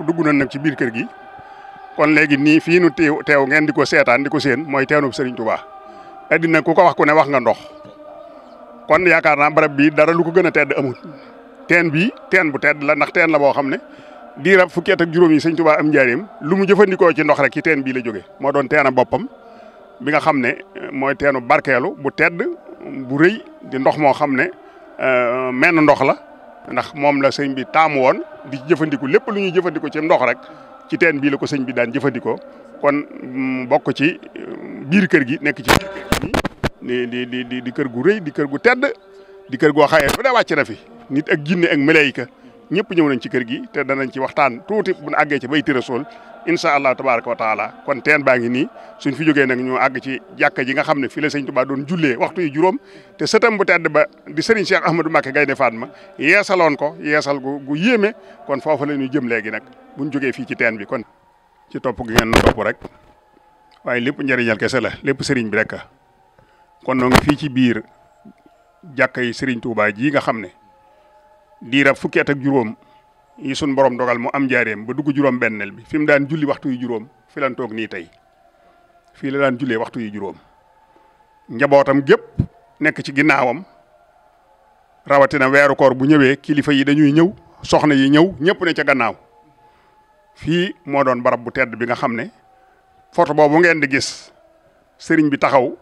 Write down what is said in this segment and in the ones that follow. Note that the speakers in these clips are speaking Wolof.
dugg nañ nag ci biir kër gi kon léegi nii fii nu teew ngeen di ko seetaan di ko séen mooy teenub Serigne Touba addina ku ko wax ku ne wax nga ndox kon yaakaar naa barab bii dara lu ko gën a tedd amul teen bii teen bu tedd la ndax teen la boo xam ne diirab fukki at ak juróom yi Serigne Touba am njaareem lu mu jëfandikoo ci ndox rek ci teen bii la jóge moo doon teena boppam bi nga xam ne mooy teenu barkeelu bu tedd bu rëy di ndox moo xam ne menn ndox la ndax moom la sëñ bi taamu woon di jëfandiku lépp lu ñuy jëfandikoo ci ndox rek ci teen bii la ko sëñ bi daan jëfandikoo kon bokk ci biir kër gi nekk ci biir kër gi di kër gu rëy di kër gu tedd di kër goo xayee bu dee wàcc na fi nit ak jinne ak malaayika ñëpp ñëw nañ ci kër gi te danañ ci waxtaan tuuti bu ñu àggee ci bayti rasul incha allah tabaraka wa taala kon teen baa ngi nii suñ fi jógee nag ñu àgg ci jàkka ji nga xam ne fii la sëñ Tuubaa doon jullee waxtu yi juróom te sëtam bu tedd ba di Serigne Cheikh Ahmadou Mbacké Gaynde Fatma yeesaloon ko yeesal gu yéeme kon foofu la ñu jëm léegi nag buñ jógee fii ci teen bi kon ci topp gi ngeen topp rek waaye lépp njëriñal kese la lépp Serigne bi rek kon noo ngi fii ci biir jàkka yi Serigne Touba ji nga xam ne diirab fukki at ak juróom yi suñ borom dogal mu am njaareem ba dugg juróom benneel bi fi mu daan julli waxtu yu juróom fi lan toog nii tey fii la daan jullee waxtu yu juróom njabootam gépp nekk ci ginnaawam rawatina weeru koor bu ñëwee kilifa yi dañuy ñëw soxna yi ñëw ñëpp ne ca gannaaw fii moo doon barab bu tedd bi nga xam ne photo boobu ngeen di gis sëriñ bi taxaw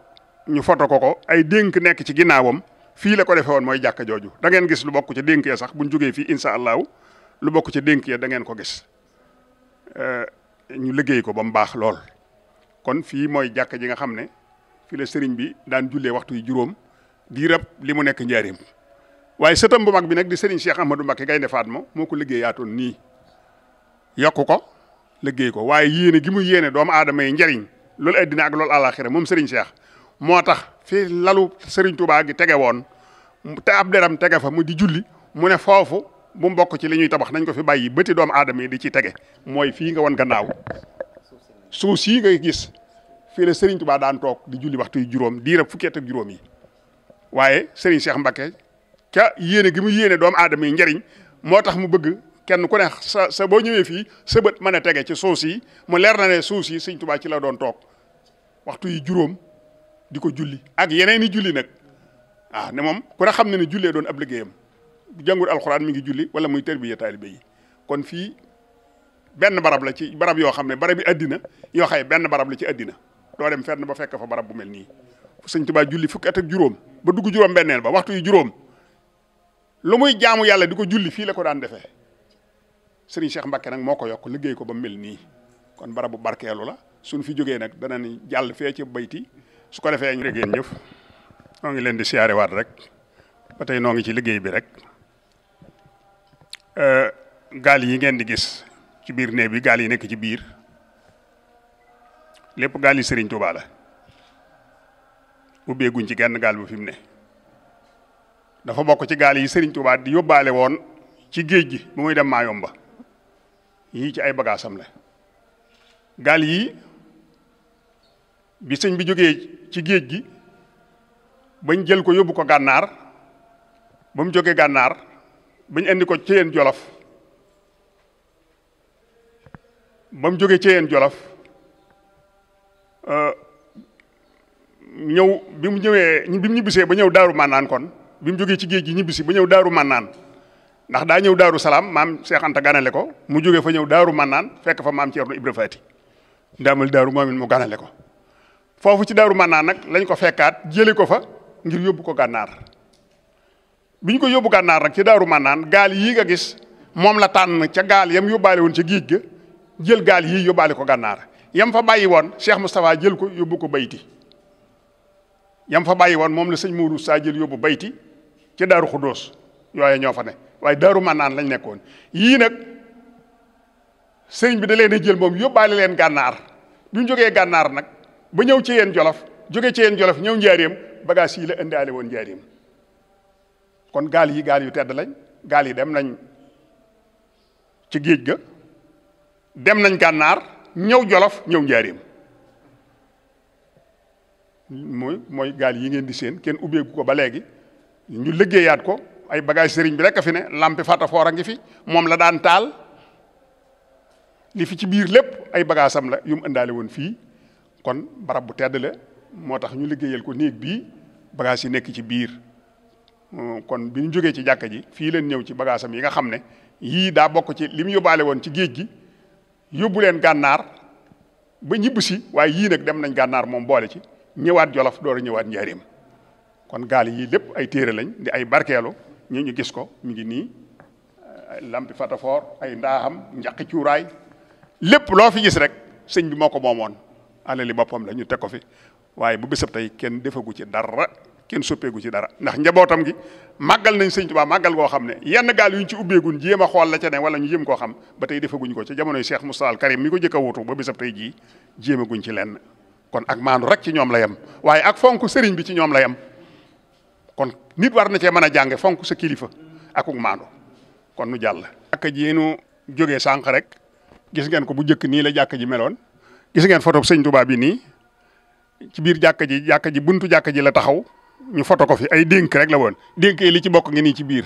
ñu photo ko ay dénk nekk ci ginnaawam fii la ko defee woon mooy jàkka jooju da ngeen gis lu bokk ci dénk ya sax buñ jógee fii incha allahu lu bokk ci dénk ya da ngeen ko gis ñu liggéey ko ba mu baax lool kon fii mooy jàkka ji nga xam ne fii la sëriñ bi daan jullee waxtu yu juróom diirab li mu nekk njaareem waaye sëtam bu mag bi nag di sëriñ Cheikh Ahmadou Mbacké Gaynde Fatma moo ko liggéeyaatoon nii yokku ko liggéey ko waaye yéene gi mu yéene doomu aadama yi njariñ loolu addina ak loolu àlaxira moom sëriñ Cheikh moo tax fii lalu sëriñ Touba gi tege woon te ab deram tege fa mu di julli mu ne foofu bu mu bokk ci li ñuy tabax nañ ko fi bàyyi bëti doomu aadama yi di ci tege mooy fii nga won gannaaw suuf sii ngay gis fii la Serigne Touba daan toog di julli waxtu yu juróom diirab fukki at ak juróom yi waaye Serigne Cheikh Mbacké ca yéene gi mu yéene doomu aadama yi njariñ moo tax mu bëgg kenn ku ne sa boo ñëwee fii sa bët mën a tege ci suuf si mu leer na ne suuf si Serigne Touba ci la doon toog waxtu yu juróom di ko julli ak yeneen i julli nag ne moom ku ne xam ne ne jullee doon ab liggéeyam jàngul alxuraan mi ngi julli wala muy tarbiya taalibe yi kon fii benn barab la ci barab yoo xam ne barab yi addina yoo xay benn barab la ci addina doo dem fenn ba fekk fa barab bu mel nii sëñ Tuubaa julli fukki at ak juróom ba dugg juróom benneel ba waxtu yu juróom lu muy jaamu yàlla di ko julli fii la ko daan defee sëriñ Cheikh Mbacké nag moo ko yokk liggéey ko ba mel nii kon barabu barkeelu la suñ fi jógee nag dana ni jàll fee ci bayti su ko defee ñu ngeen jëf noo ngi leen di siyaare waat rek ba tey noo ngi ci liggéey bi rek gaal yi ngeen di gis ci biir néeg bi gaal yi nekk ci biir lépp gaal yi Serigne Touba la ubbeeguñ ci genn gaal bu fi mu ne dafa bokk ci gaal yi Serigne Touba di yóbbaale woon ci géej gi bu muy dem Maayomba yii ci ay bagaasam la gaal yi bi sëñ bi jógee ci géej gi bañ jël ko yóbbu ko gànnaar ba mu jógee gànnaar bañ indi ko Ceyeen Jolof ba mu jógee Ceyeen Jolof ñëw bi mu ñibbisee ba ñëw Daaru Mannaan kon bi mu jógee ci géej gi ñibbisi ba ñëw Daaru Mannaan ndax daa ñëw Daaru Salaam maam Cheikh Anta ganale ko mu jógee fa ñëw Daaru Mannaan fekk fa maam Ceerno Ibra Faati ndaamal daaru moomin mu ganale ko foofu ci Daaru Mannaan nag lañ ko fekkaat jële ko fa ngir yóbbu ko gànnaar bi ñu ko yóbbu gànnaar nag ci Daaru Mannaan gaal yii nga gis moom la tànn ca gaal yam yóbbaale woon ca géej ga jël gaal yii yóbbaale ko gànnaar yam fa bàyyi woon Cheikh Moustapha jël ko yóbbu ko bayti yam fa bàyyi woon moom la sëñ Mourou Sa jël yóbbu bayti ci Daaru Xuddoos yooye ñoo fa ne waaye Daaru Mannaan lañ nekkoon yii nag sëriñ bi da leen a jël moom yóbbaale leen gànnaar bi mu jógee gànnaar nag ba ñëw ci yeen Jolof jóge ci yeen Jolof ñëw njaareem bagage yi la indaale woon njaareem kon gaal yi gaal yu tedd lañ gaal yi dem nañ ci géej ga dem nañ gànnaar ñëw Jolof ñëw njaareem mooy gaal yi ngeen di seen kenn ubbeeku ko ba léegi ñu liggéeyaat ko ay bagage sëriñ bi rek a fi ne lampi fatafoor a ngi fi moom la daan taal li fi ci biir lépp ay bagaasam la yu mu indaale woon fii kon barab bu tedd la moo tax ñu liggéeyal ko néeg bii bagaas yi nekk ci biir kon bi ñu jógee ci jàkka ji fii leen ñëw ci bagaasam yi nga xam ne yii daa bokk ci li mu yóbbaale woon ci géej gi yóbbu leen gànnaar ba ñibb si waaye yii nag dem nañ gànnaar moom boole ci ñëwaat Jolof door a ñëwaat Njaaréem kon gaal yii lépp ay téere lañ di ay barkeelu ñu gis ko mi ngi nii lampi fatafoor ay ndaaxam njaqi cuuraay lépp loo fi gis rek sëñ bi moo ko moomoon alali boppam la ñu teg ko fi waaye bu bésab tey kenn defagu ci dara kenn soppeegu ci dara ndax njabootam gi màggal nañ sëñ Tuubaa màggal goo xam ne yenn gaal yu ñu ci ubbeegun jéem a xool la ca ne wala ñu jéem koo xam ba tey defaguñ ko ci jamonoy Cheikh Moustapha al Karim mi ko jëkk a wutu ba bésab tey jii jéemaguñ ci lenn kon ak maandu rek ci ñoom la yem waaye ak fonk sëriñ bi ci ñoom la yem kon nit war na cee mën a jànge fonk sa kilifa akuk maandu kon nu jàll. jàkka ji nu jógee sànq rek gis ngeen ko bu njëkk nii la jàkka ji meloon gis ngeen photo sëñ Tuubaa bi nii ci biir jàkka ji buntu jàkka ji la taxaw ñu photo ko fi ay dénk rek la woon dénk yi li ci bokk ngi nii ci biir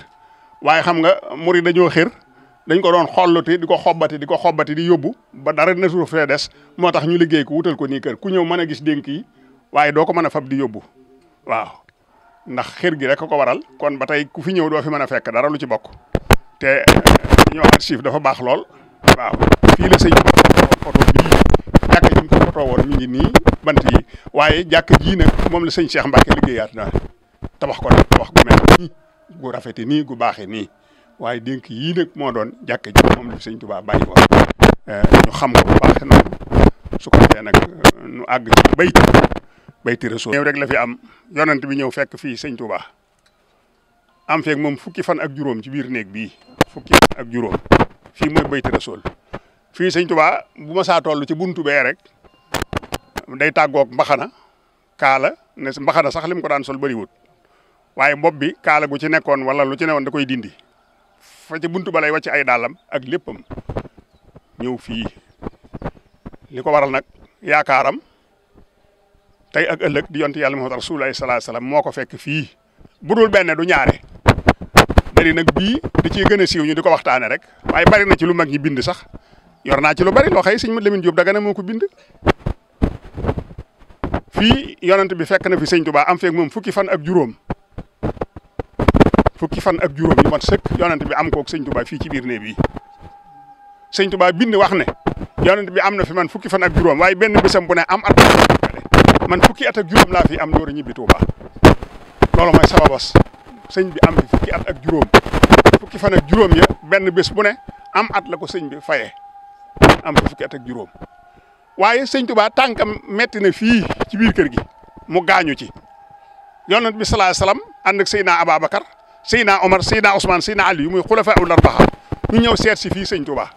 waaye xam nga murid dañoo xër dañ ko doon xollati di ko xobbati di yóbbu ba dara na suuf fee des moo tax ñu liggéey ko wutal ko nii kër ku ñëw mën a gis dénk yi waaye doo ko mën a fab di yóbbu waaw ndax xër gi rek ko waral kon ba tey ku fi ñëw doo fi mën a fekk dara lu ci bokk te ñoo archive dafa baax lool waaw fii la sëñ photo bii jàkka ji ñu ko photo woon mi ngi nii bant yi waaye jàkka jii nag moom la sëñ Cheikh Mbacke liggéeyaat na tabax ko nag tabax gu mel nii gu rafete nii gu baaxee nii waaye dénk yii nag moo doon jàkka ji moom la sëñ Tuubaa bàyyi ko ñu xam ko bu baax noonu su ko defee nag nu àgg ci bayti rasul ñëw rek la fi am yonent bi ñëw fekk fii sëñ Tuubaa am feeg moom fukki fan ak juróom ci biir néeg bii fukki fan ak juróom fii mooy bayti rasul fii sëñ Tuubaa bu ma saa toll ci buntu bee rek day tàggoog mbaxana kaala ne mbaxana sax lim ko daan sol bëriwut waaye bopp bi kaala gu ci nekkoon wala lu ci newoon da koy dindi fa ci buntu ba lay wàcc ay daalam ak léppam ñëw fii li ko waral nag yaakaaram tey ak ëllëg di yonti yàlla Muhammad Rasulullah sallallahu alayhi wasallam moo ko fekk fii budul benn du ñaare bari nag bii di ciy gën a siiw ñu di ko waxtaane rek waaye bari na ci lu mag ñi bind sax yor naa ci lu bari loo xëy sëñ Mat Lamin Jóob Dagana moo ko bind fii yonent bi fekk na fi sëñ Tuubaa am feeg moom fukki fan ak juróom yu mat sëkk yonent bi am koog sëñ Tuubaa fii ci biir néeg bi sëñ Tuubaa bind wax ne yonent bi am na fi man fukki fan ak juróom waaye benn bésam bu ne am at man fukki at ak juróom laa fi am door a ñibbi Tuubaa loolu mooy sababas sëñ bi am fi fukki at ak juróom fukki fan ak juróom ya benn bés bu ne am at la ko sëñ bi fayee am fi fukki at ak juróom waaye sëñ Tuubaa tànkam metti na fii ci biir kër gi mu gaañu ci yonent bi sallallahu alayhi wasallam ànd ak Seydina Ababacar Seydina Omar Seydina Ousmane Seydina Ali yu muy xulafaa'ul arba'a ñu ñëw seet si fii sëñ Tuubaa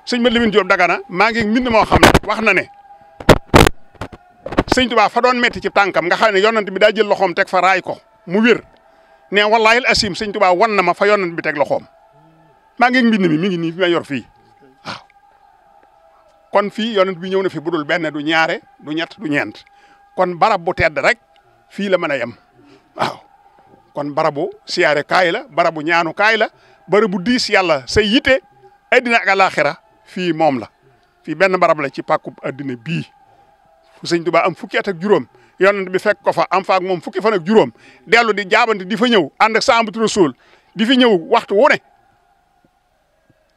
sëñ Mat Lamin Jóob Dagana maa ngi mbind moo xam ne wax na ne sëñ Tuubaa fa doon metti ci tànkam nga xam ne yonent bi daa jël loxoom teg fa raay ko mu wér ne wallaahi al asim sëñ Tuubaa wan na ma fa yonent bi teg loxoom maa ngi mbind mi ngi nii fi ma yor fii waaw kon fii yonent bi ñëw na fi budul benn du ñaare du ñett du ñeent kon barab bu tedd rek fii la mën a yem waaw kon barabu siyaare kaay la barabu ñaanu kaay la barabu diis yàlla say yite addina ak alaxira fii moom la fii benn barab la ci pàkkub addina bii fu sëñ Tuubaa am fukki at ak juróom yonent bi fekk ko fa am fa ak moom fukki fan ak juróom dellu di jaabante di fa ñëw ànd ak Saambatu Rasuul di fi ñëw waxtu wu ne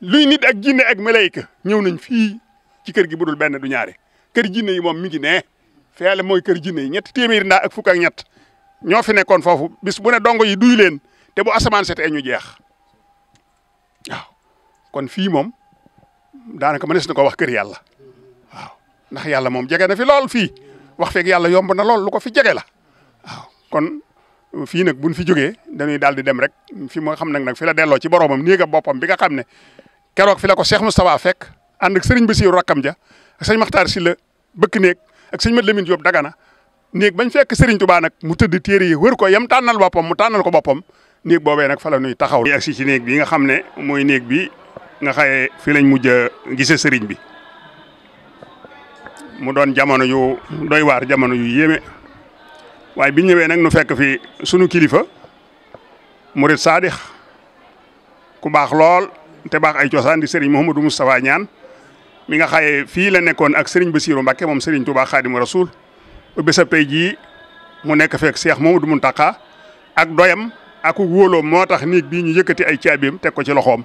luy nit ak jinne ak malayka ñëw nañ fii ci kër gi budul benn du ñaare kër jinne yi moom mi ngi ne feele mooy kër jinne yi ñetti téeméeri ndaa ak fukk ak ñett ñoo fi nekkoon foofu bis bu ne dongo yi duy leen te bu asamaan setee ñu jeex waaw kon fii moom daanaka mënees na ko wax kër yàlla waaw ndax yàlla moom jege na fi lool fii wax feeg yàlla yomb na lool lu ko fi jege la waaw kon fii nag buñ fi jógee dañuy daal di dem rek fi nga xam nag fi la delloo ci boromam néega boppam bi nga xam ne keroog fi la ko Cheikh Moustapha fekk ànd ak sëriñ Bassirou rakkam ja ak sëñ Maxtaar Sylla bëkk néeg ak sëñ Mat Lamin Jóob Dagana néeg bañ fekk sëriñ Tuubaa nag mu tëdd téere yi wër ko yam tànnal boppam mu tànnal ko boppam néeg boobee nag fa la nuy taxaw ak si ci néeg bi nga xam ne mooy néeg bi nga xaye fi lañ mujj a gise sëriñ bi mu doon jamono yu doy waar jamono yu yéeme waaye bi ñëwee nag nu fekk fi sunu kilifa murid saadix ku baax lool te baax ay cosaan di Serigne Mouhamadou Moustapha Ñaan mi nga xaye fii la nekkoon ak Serigne Bassirou Mbacké moom Serigne Touba Khadimu Rasoul ba bésab tey jii mu nekk fekk Cheikh Mouhamadou Mountakha ak doyam ak wóoloom moo tax néeg bii ñu yëkkati ay caabiam teg ko ci loxoom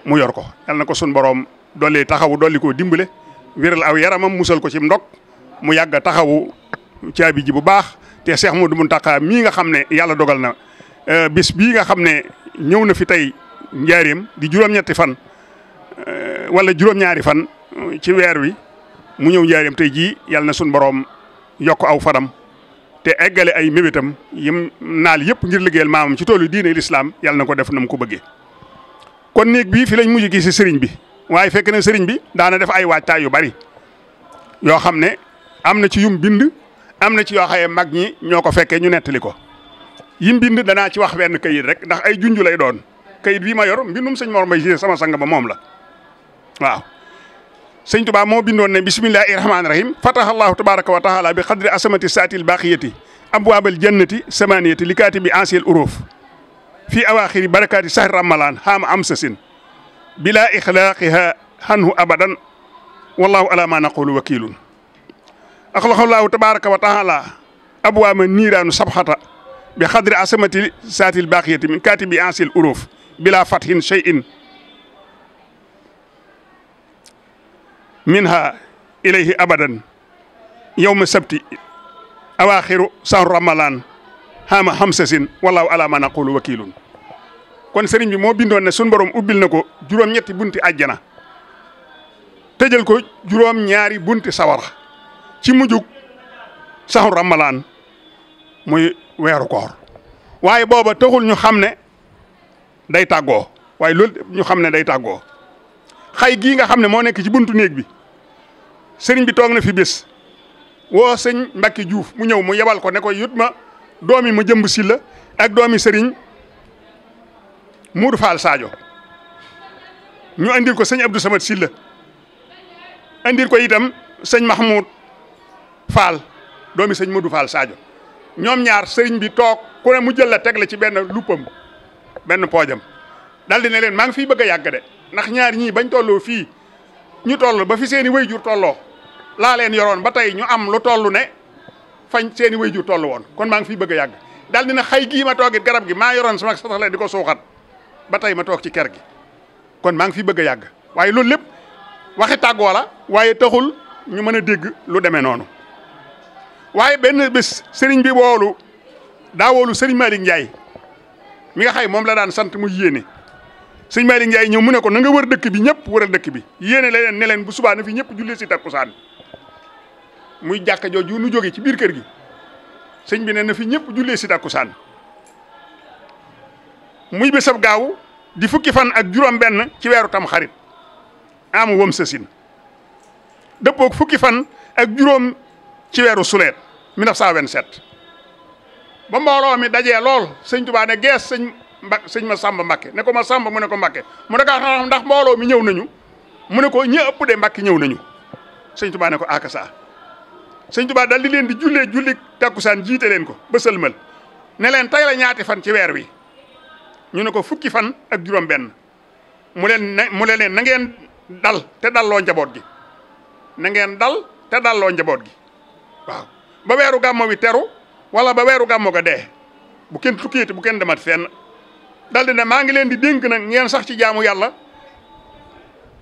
mu yor ko. yal na ko sun borom dolli taxawu dolli koo dimbale wéral aw yaramam musal ko ci ndog mu yàgg taxawu caabi ji bu baax te Cheikh Mouhamadou Mountakha mii nga xam ne yàlla dogal na bis bii nga xam ne ñëw na fi tey njaareem di juróom-ñetti fan wala juróom-ñaari fan ci weer wi mu ñëw njaareem tey jii yàlla na sun borom yokk aw fanam te eggale ay mébétam yim naal yëpp ngir liggéeyal maamam ci toolu diine l'islam yàlla na ko def na mu ko bëggee. kon néeg bii fi lañ mujj gis sëriñ bi waaye fekk na sëriñ bi daana def ay waajtaay yu bari yoo xam ne am na ci yum bind am na ci yoo xaye mag ñi ñoo ko fekkee ñu nettali ko yim bind danaa ci wax benn kayit rek ndax ay junj lay doon kayit bii ma yor mbindum sëñ Mor Mbaye sama sang ba moom la waaw. sëñ Tuubaa moo bindoon ne bismillahi rahmaani rahim fataha allahu tabaraka wa taala bi xadri asamati saatil baqiyati abwaabal jannati samaniyati li kaati bi ansil uruf fi awaaxiri barakaati sahri ramalaan xaama am sasin bila ixlaaqiha hanhu abadan wallahu ala ma naqulu wakilun axlaqallahu tabaraka wa taala abwaama niiraanu sabxata bi xadri asamati saatil baqiyati min kaati bi ansil uruf bila fathin shay'in minha ilayhi abadan yawma sabti awaaxiru sahru ramalaan xaama hamsasin wallahu ala ma naqulu wakilun kon sëriñ bi moo bindoon ne sun borom ubbil na ko juróom-ñetti bunti àjjana tëjal ko juróom-ñaari bunti sawara ci mujjug sahru ramalaan muy weeru koor waaye booba taxul ñu xam ne day tàggoo waaye loolu ñu xam ne day tàggoo xay gii nga xam ne moo nekk ci buntu néeg bi sëriñ bi toog na fi bés woo sëñ Mbacke Diouf mu ñëw mu yebal ko ne ko yut ma doomi ma jëmb silla ak doomi sëriñ Moudou Fall Sadio ñu andil ko sëñ Abdou Samad silla andil ko itam sëñ Mahmoud Fall doomi sëñ Modou Fall Sadio ñoom ñaar sëriñ bi toog ku ne mu jël la teg la ci benn luppam benn poojam dal di ne leen maa ngi fiy bëgg a yàgg de ndax ñaar ñii bañ tolloo fii ñu toll ba fi seeni wayjur tolloo laa leen yoroon ba tey ñu am lu toll ne fañ seeni wayjur toll woon kon maa ngi fiy bëgg a yàgg daal dina xay gii ma toogit garab gi maa yoroon sama satale di ko suuxat ba tey ma toog ci ker gi kon maa ngi fiy bëgg a yàgg waaye loolu lépp waxi tàggoo la waaye taxul ñu mën a dégg lu demee noonu waaye benn bés sëriñ bi daa woolu sëriñ Malick Ndiaye mi nga xay moom la daan sant mu yéene sëñ Malick Ndiaye ñëw mu ne ko na nga wër dëkk bi ñëpp wëral dëkk bi yéene la leen ne leen bu subaa na fi ñëpp jullee si takkusaan muy jàkka jooju nu jóge ci biir kër gi sëñ bi ne na fi ñëpp jullee si takkusaan muy bésab gaaw di fukki fan ak juróom-benn ci weeru tam xarit amu wam sasin dëppoog fukki fan ak juróom ci weeru suleet 1927 ba mbooloo mi dajee lool sëñ Tuubaa ne gees sëñ ma Samba Mbakke ne ko ma Samba mu ne ko Mbakke mu ne ko xam ndax mbooloo mi ñëw nañu mu ne ko ñi ëpp de Mbakke ñëw nañu sëñ Tuubaa ne ko akasa sëñ Tuubaa dal di leen di julli takkusaan jiite leen ko ba sëlmal ne leen tey la ñaati fan ci weer wi ñu ne ko fukki fan ak juróom-benn mu ne leen na ngeen dal te dalloo njaboot gi na ngeen dal te dalloo njaboot gi waaw ba weeru gàmmo wi teru wala ba weeru gàmmo ga dee bu kenn tukkiiti bu kenn demat fenn dal di ne maa ngi leen di dénk nag ngeen sax ci jaamu yàlla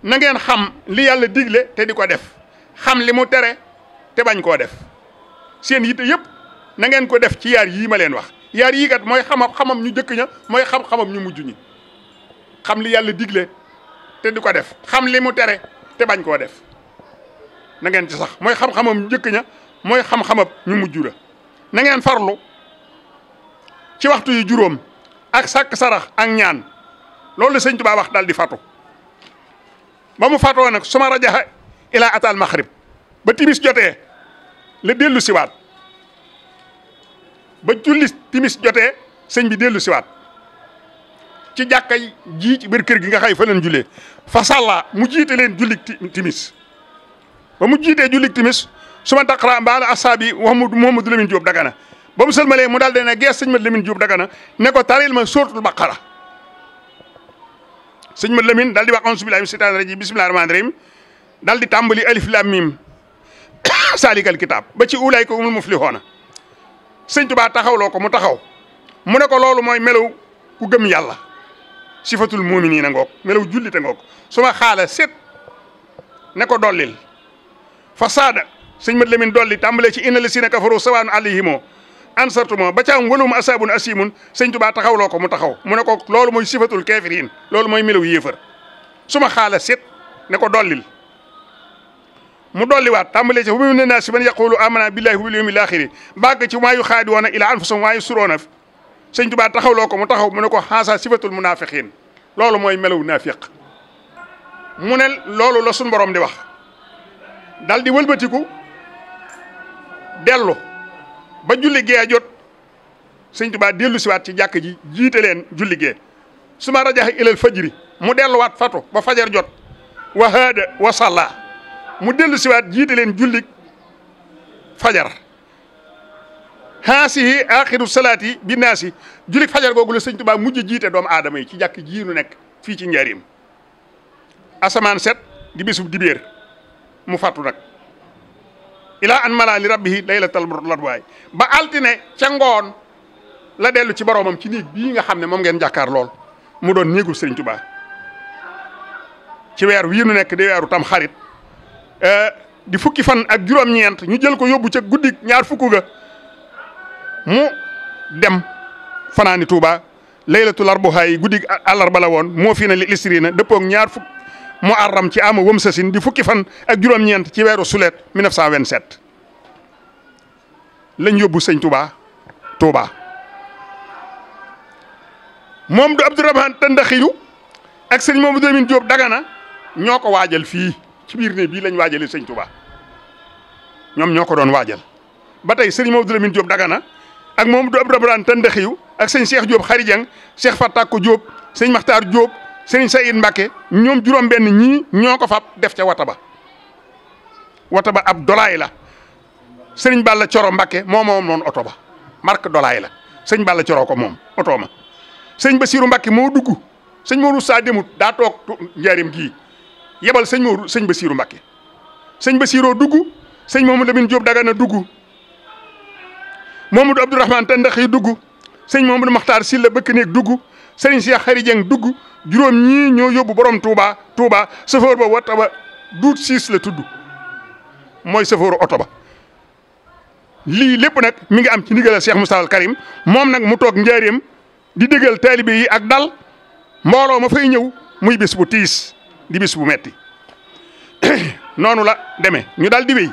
na ngeen xam li yàlla digle te di ko def xam li mu tere te bañ koo def seen yitte yëpp na ngeen ko def ci yaar yii ma leen wax yaar yii kat mooy xamam ñu jëkk ña mooy xam-xamam ñu mujj ñi xam li yàlla digle te di ko def xam li mu tere te bañ koo def na ngeen ci sax mooy xam-xamam jëkk ña mooy xam-xamam ñu mujj la na ngeen farlu ci waxtu yu juróom ak sàkk sarax ak ñaan loolu la sëñ Tuubaa wax daal di fatu ba mu fatoo nag suma rajaxa ila atal maxrib ba timis jotee la dellu siwaat ba julli timis jotee sëñ bi dellu siwaat ci jàkka ji ci biir kër gi nga xay fa leen jullee fa sàlla mu jiite leen julli timis ba mu jiitee julli timis suma taqra mbaala asaabi Mouhamadou Lamine Diop Dagana ba mu sëlmalee mu daal de ne gees sëñ Mat Lamine Diop Dagana ne ko taril ma sóoratul Baqara sëñ ma Lamine dal di wax auzu billahi mina shaytaani rajim bismillahi rahmaani rahim dal di tàmbali alif lam mim saalikal kitaab ba ci ulaayka humul muflihuuna sëñ Tuubaa taxawloo ko mu taxaw mu ne ko loolu mooy melaw ku gëm yàlla sifatul mu'miniina ngoog melaw jullite ngoog su ma xaala set ne ko dollil fa saada sëñ mat Lamin dolli tàmbalee ci inna lasina kafaru sawaa'un alayhim ansartumo ba ca am walum asaabun asimun sëñ Tuubaa taxawloo ko mu taxaw mu ne ko loolu mooy sifatul kaafiriin loolu mooy melaw yéefar su ma xaala set ne ko dollil mu dolliwaat tàmbalee ci wa mina naasi man yaqulu amana billahi wa bil yawmil aaxiri bàgg ci maa yuxaadi'uuna ilaa anfusihim wa maa yusirruuna sëñ Tuubaa taxawloo ko mu taxaw mu ne ko haasa sifatul munaafiqiin loolu mooy melaw naafiq mu ne loolu la suñ borom di wax dal di wëlbatiku dellu ba julli gee jot sëñ Tuubaa dellu siwaat ci jàkk ji jiite leen julli gee suma rajaxa ilal fajri mu delluwaat fatu ba fajar jot wa haada wa salla mu dellu siwaat jiite leen julli fajar haasihi axiru salaati bi naasi julli fajar googu la sëñ Tuubaa mujj jiite doomu aadama yi ci jàkk ji nu nekk fii ci Njaaréem asamaan set di bésub dibéer mu fàttu nag ilaa an mala li rabbihi laylatal ladwaay ba altine ca ngoon la dellu ci boroomam ci néeg bii nga xam ne moom ngeen jàkkaar lool mu doon néegul Sëriñ Tuubaa ci weer wii nu nekk di weeru tam xarit di fukki fan ak juróom-ñeent ñu jël ko yóbbu ca guddi ñaar fukk ga mu dem fanaani Tuubaa laylatul arbaha yi guddi àllarba la woon moo fi na li isrina dëppoog ñaar fukk muharram ci ama wëm sasin di fukki fan ak juróom-ñeent ci weeru sulet 1927 lañ yóbbu sëñ Touba moom du Abdourahmane Tandaxiyu ak sëñ Mamadou Lamine Diop Dagana ñoo ko waajal fii ci biir ne bii lañ waajalee sëñ Touba ñoom ñoo ko doon waajal ba tey sëñ Mamadou Lamine Diop Dagana ak moom du Abdourahmane Tandaxiyu ak sëñ Cheikh Diop Xarijang Cheikh Fatako Diop sëñ Makhtar Diop sëriñ Sayid Mbacke ñoom juróom-benn ñii ñoo ko fab def ca wata ba ab dolaay la sëriñ Balla Coro Mbacke moom noonu oto ba marque dolaay la sëñ Balla Coro ko moom oto ma sëñ Basiru Mbacke moo dugg sëñ Modou Sa demut daa toog Njaaréem gii yebal sëñ Basiru Mbacke sëñ Basiroo dugg sëñ Mamadou Lamine Diop Dagana dugg Mamadou Abdourahmane Tandaxi dugg sëñ Mamadou Makhtar Silla bëkk néeg dugg sëriñ Cheikh Xari Jeng dugg juróom ñii ñoo yóbbu borom Touba chauffeur ba wata ba duut siis la tudd mooy chauffeur oto ba lii lépp nag mi ngi am ci ndigalal Cheikh Moustapha al Karim moom nag mu toog Njaaréem di déggal taalibe yi ak dal mbooloo ma fay ñëw muy bis bu tiis di bis bu metti noonu la demee ñu daal di wéy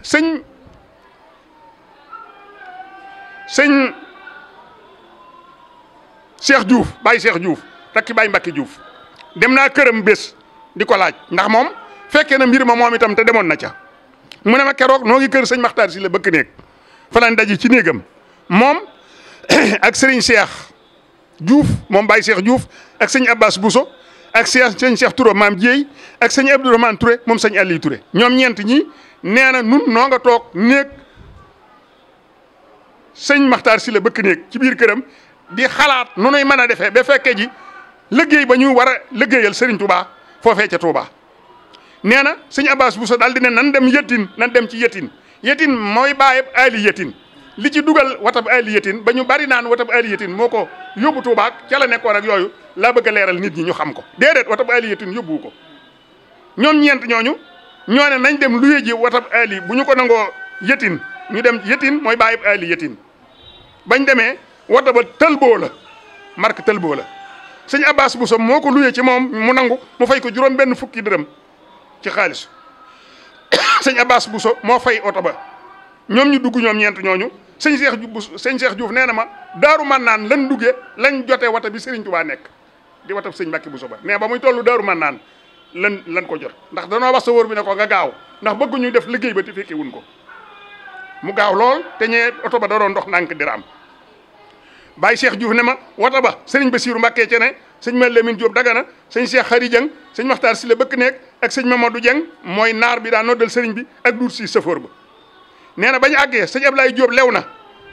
sëñ Cheikh Diouf Baye Cheikh Diouf takki Baye Mbacke Diouf dem naa këram bés di ko laaj ndax moom fekkee na mbir ma moom itam te demoon na ca mu ne ma keroog noo ngi kër sëñ Makhtar si la bëkk néeg fa lañ daje ci néegam moom ak sëriñ Cheikh Diouf moom Baye Cheikh Diouf ak sëñ Abbas Bousso ak sëñ Cheikh Touré maam Dieye ak sëñ Abdourahmane Touré moom sëñ Aliou Touré ñoom ñeent ñi nee na nun noo nga toog néeg sëñ Makhtar si la bëkk néeg ci biir këram di xalaat nu nuy mën a defee ba fekkee ji liggéey ba ñu war a liggéeyal Serigne Touba foofee ca Touba nee na sëñ Abbas Bousso daal di ne nan dem yëttin nan dem ci yëttin mooy bàyyeb Ali yëttin li ci dugal watab Ali yëttin ba ñu bari naan watab Ali yëttin moo ko yóbbu Touba ca la nekkoon ak yooyu laa bëgg a leeral nit ñi ñu xam ko déedéet watab Ali yëttin yóbbu ko ñoom ñeent ñooñu ñoo ne nañ dem luye ji watab Ali bu ñu ko nangoo yëttin ñu dem yëttin mooy bàyyeb Ali yëttin bañ demee wata ba tëlboo la marque tëlboo la sëñ Abbas Bousso moo ko luyee ci moom mu nangu mu fay ko juróom benn fukki dërëm ci xaalis sëñ Abbas Bousso moo fay oto ba ñoom ñu dugg ñoom ñeent ñooñu sëñ Cheikh Diouf nee na ma daaru man naan lan duggee lañ jotee wata bi Serigne Touba nekk di watab sëñ Mbacke Bousso ba mais ba muy tollu daaru man naan lan ko jot ndax danoo wax sa wóor bi ne ko nga gaaw ndax bëgguñu def liggéey ba te fekke wuñ ko mu gaaw lool te ñee oto ba da doon ndox ndànk diraam Baye Cheikh Diouf ne ma wata ba sëriñ Bassirou Mbacké ci ne sëñ Mamadou Lamine Diop Dagana sëñ Cheikh Khary Dieng sëñ Makhtar Sylla bëkk nekk ak sëñ Mamadou Dieng mooy naar bi daa noddal sëriñ bi ak duur si safoor ba nee na bañu àggee sëñ Ablaye Diop lew na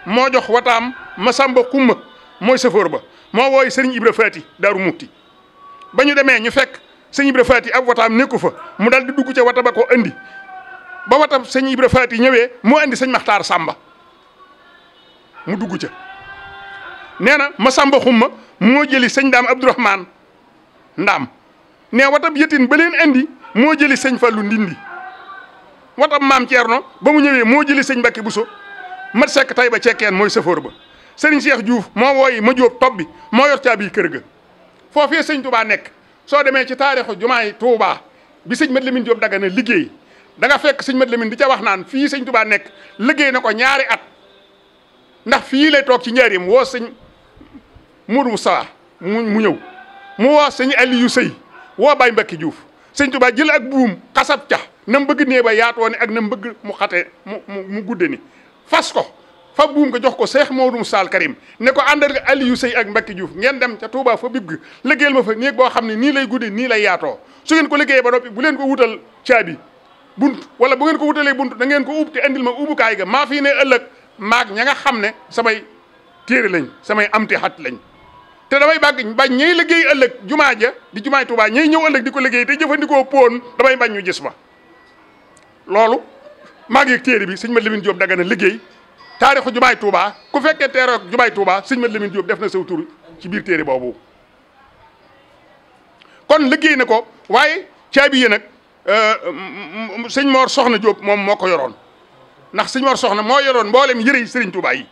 moo jox wataam Masamba Xumma mooy safoor ba moo wooy sëriñ Ibra Faati Daaru Mukti ba ñu demee ñu fekk sëñ Ibra Faati ab wataam nekku fa mu dal di dugg ca wata ba ko andi ba watam sëñ Ibra Faati ñëwee moo andi sëñ Maxtaar Sàmba mu dugg ca nee na ma Sàmba xumma moo jëli sëñ Daam Abdourahman Ndaam ne watam yëtin ba leen andi moo jëli sëñ Fallu Ndindi watam maam Ceerno ba mu ñëwee moo jëli sëñ Mbàkke Buso mat sekk tay ba cekkeen mooy safoor ba sëriñ Cheikh Diouf moo wooyi ma jóob topp bi moo yor caabi kër ga foofee sëñ Touba nekk soo demee ci taarixu jumaay Touba bi sëñ Mat Lamin Jóob Dagana liggéey da nga fekk sëñ Mat Lamin di ca wax naan fii sëñ Touba nekk liggéey na ko ñaari at ndax fii lay toog ci njaarim woo sëñ Mourou Moussa mu ñëw mu woo sëñ Aliou Sëy woo Baye Mbacke Diouf sëñ Touba jël ak buum xasab ca na mu bëgg nee ba yaatoo ni ak na mu bëgg mu xate mu gudde ni fas ko fa buum ko jox ko Cheikh Maodo Moussa Al Karim ne ko àndal nga Aliou Sey ak Mbacke Diouf ngeen dem ca Touba fa bib gi liggéeyal ma fa néeg boo xam ne nii lay guddi nii lay yaatoo su ngeen ko liggéeyee ba noppi bu leen ko wutal caabi bunt wala bu ngeen ko wutalee bunt da ngeen ko ub te andil ma ubukaay ga maa fii ne ëllëg maag ña nga xam ne samay téere lañ samay amti xat lañ te damay bañ ñay liggéey ëllëg jumaa ja di jumaay Touba ñay ñëw ëllëg di ko liggéey te jëfandikoo poon damay bañ ñu gis ma loolu maa ngi téere bi sëñ Mat Lamin Jóob Dagana liggéey taarixu jumaay Touba ku fekkee teeroo jumaay Touba sëñ Mat Lamin Jóob def na saw tur ci biir téere boobu kon liggéey na ko waaye caabi yi nag sëñ Mor Soxna Jóob moom moo ko yoroon ndax sëñ Mor Soxna moo yoroon mboolem yëre yi sëriñ Touba yi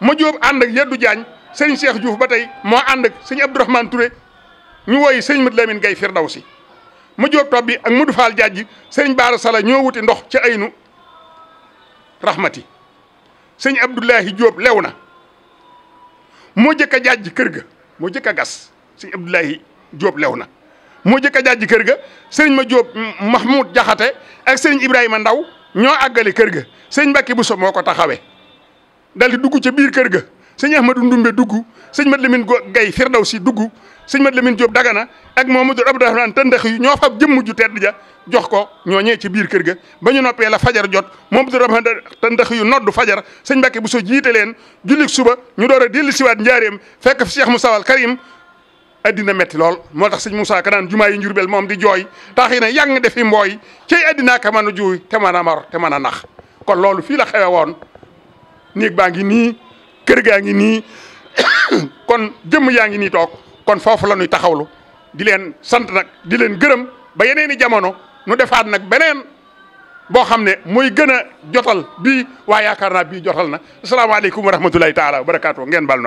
ma Jóob ànd ak Yeddu Jaañ sëriñ Cheikh Diouf ba tey moo ànd ak sëñ Abdourahmane Touré ñu wooyi sëñ Mat Lamin Gay Firdawsi ma Jóob topp bi ak Modou Fall Jaaji sëriñ Baara Sala ñoo wuti ndox ca aynu rahmati sëñ Abdoulahi Diop lew na moo jëkk a jàjj kër ga moo jëkk a gas sëñ Abdoulahi Diop lew na moo jëkk a jàjj kër ga sëriñ ma Diop Mahmoud Jaxate ak sëriñ Ibrahima Ndaw ñoo àggale kër ga sëñ Mbacke Bousso moo ko taxawee dal di dugg ca biir kër ga sëñ Ahmadou Ndumbe dugg sëñ Mat Lamin Gay Firdawsi dugg sëñ Mat Lamin Diop Dagana ak Mamadou Abdourahmane Tëndax yu ñoo fab jëmm ju tedd ja jox ko ñoo ñee ci biir kër ga ba ñu noppee la fajar jot Mamadou Abdourahmane Tëndax yu noddu fajar sëñ Mbacke Bousso jiite leen jullik suba ñu door a dellu siwaat njaareem fekk fi Cheikh Moussa Al Karim addina metti lool moo tax sëñ Moussa Kanaan jumaa yi Njurbel moom di jooy tax yi ne yàng defi mbooy cey addinaa ka mën a juuy te mën a mar te mën a nax kon loolu fii la xewe woon néeg baa ngi nii kër gaa ngi nii kon jëmm yaa ngi nii toog kon foofu la ñuy taxawlu di leen sant nag di leen gërëm ba yeneen i jamono nu defaat nag beneen boo xam ne mooy gën a jotal bii waa yaakaar naa bii jotal na asalaamaaleykum wa rahmatulahi taala wa barakaatu ngeen bal na